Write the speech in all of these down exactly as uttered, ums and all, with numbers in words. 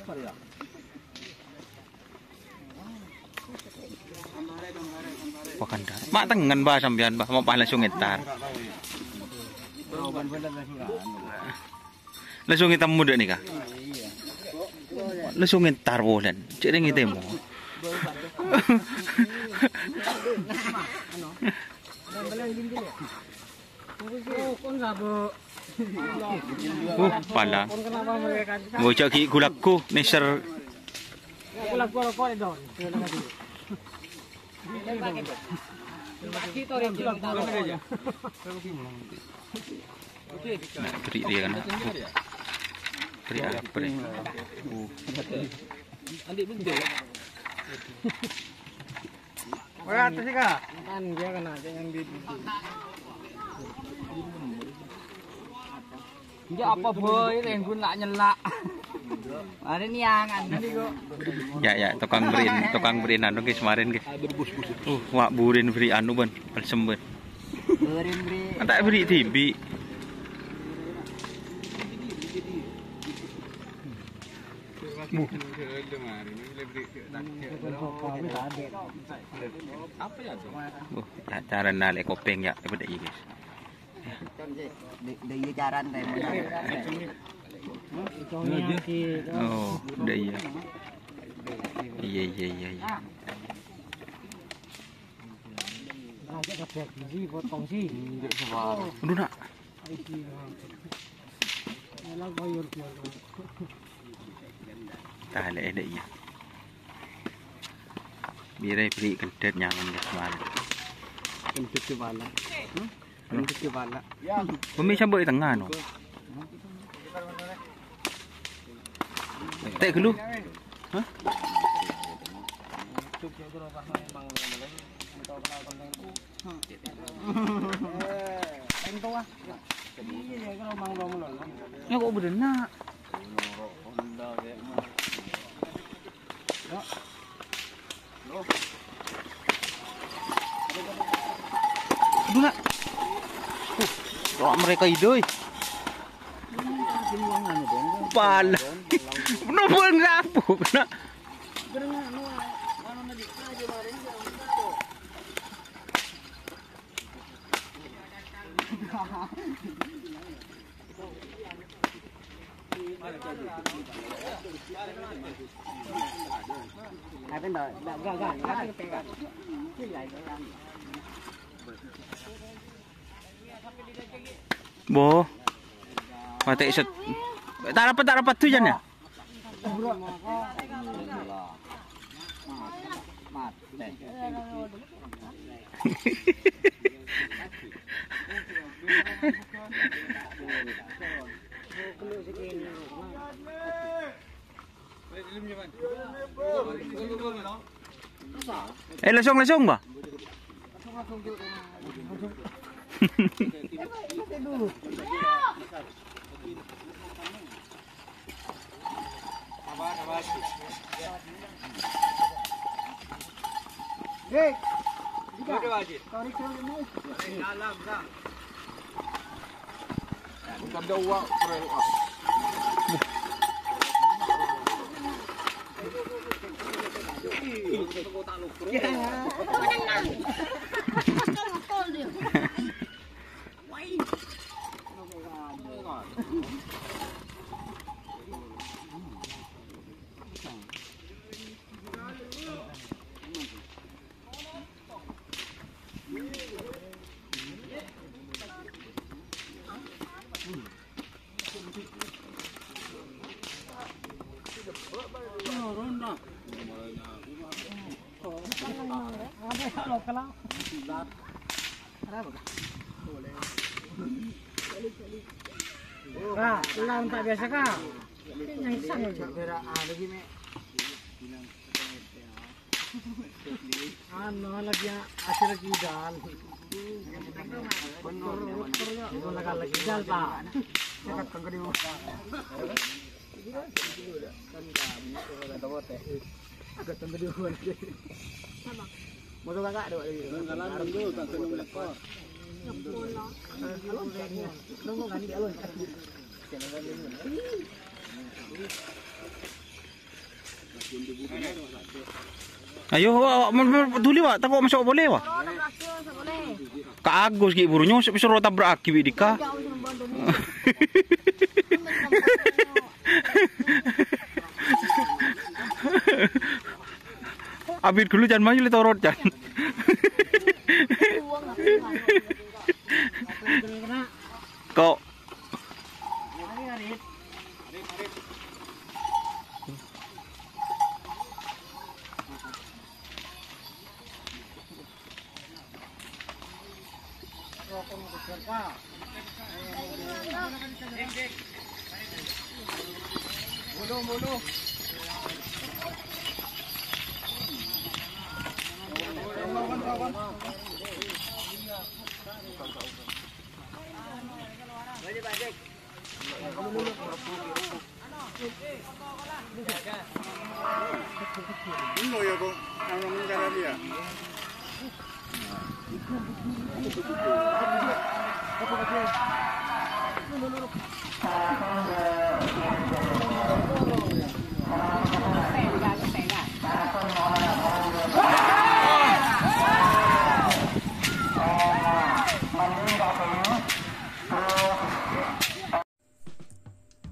Wah, kandhâr. Ma' tengngen, Bah, sampèyan, Bah. Ma' pas langsung entar. Langsung ètemmo dâ' nèka. Langsung entar polana. Cè' rèng ètemmo. Uh, pala. Ngojâ' ghi' gu-lagghu, nèser. Bri' dia kan. Bri' apa, Bri'? Uh. Wah, atas ka. Kan dia kena, jangan di. Enjâ' apa bhâi, rèng ghun la' nyella'. Marè niangan tadi kok. Ya, ya, tokang bri', tokang bri' anu, guys, kemarin, guys. Uh, wa' burin bri' anu, bân, balsem, bân. Burin bri'. Anta' bri' dhibi'. Oh, ya, carana lè' kopèng, ya, coba deh, guys. Dâ' iyâ carana, rè. Oh, dâ' iyâ. Iyâ, iyâ, iyâ, iyâ. Aduh, nak. Tah, lè', lè', iyâ. Birâ bri' kendhât nyaman, guys, kemarin. Kendhât di mana? Kendhât di mana? Bâmi sambhâ' è tengnga, no. Tè' ghâllu. Hah? Nya kok bâdâna? Aduh, nak. Uh, doa mereka idoi. Pala. Bener-bener ngapuk, nak. Bo. Mate set. Ta' rapat, ta' rapat tu, Jan, ya? Eh, langsung, langsung, Bah. Kak, lang tak biasa, Kak. Ini yang sang. Anu, lagi ya, hasil kidal. Bener, bener, bener. Lagi kidal, Pak. Dekat ke kedua. Dekat ke kedua. Motor kakak ada lagi. Nunggu kan di alun. Ayo, wa, wa, mon, mon, dhuli, wa, tako' maso' polè, wa. Ka Agus ghi' buru nyosep, soro tabra'aghi bi' dhika. Abit ghâllu, Can, maju lè torot, Can. Ko'.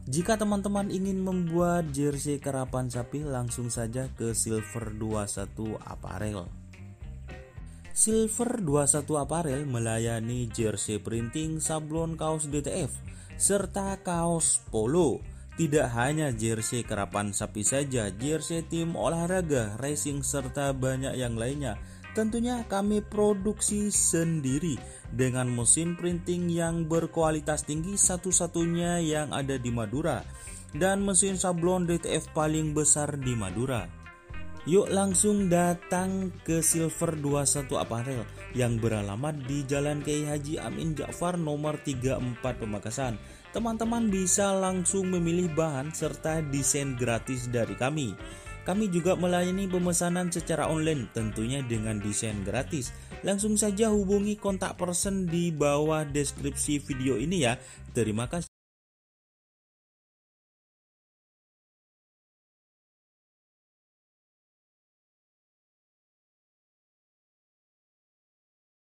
Jika teman-teman ingin membuat jersey karapan sapi, langsung saja ke Silver dua satu Apparel. Silver dua satu Apparel melayani jersey printing, sablon, kaos D T F, serta kaos polo. Tidak hanya jersey karapan sapi saja, jersey tim olahraga, racing, serta banyak yang lainnya. Tentunya kami produksi sendiri dengan mesin printing yang berkualitas tinggi, satu-satunya yang ada di Madura, dan mesin sablon D T F paling besar di Madura. Yuk langsung datang ke Silver dua satu Apparel yang beralamat di Jalan Kiai Haji Amin Ja'far nomor tiga empat Pamekasan. Teman-teman bisa langsung memilih bahan serta desain gratis dari kami. Kami juga melayani pemesanan secara online, tentunya dengan desain gratis. Langsung saja hubungi kontak person di bawah deskripsi video ini ya. Terima kasih.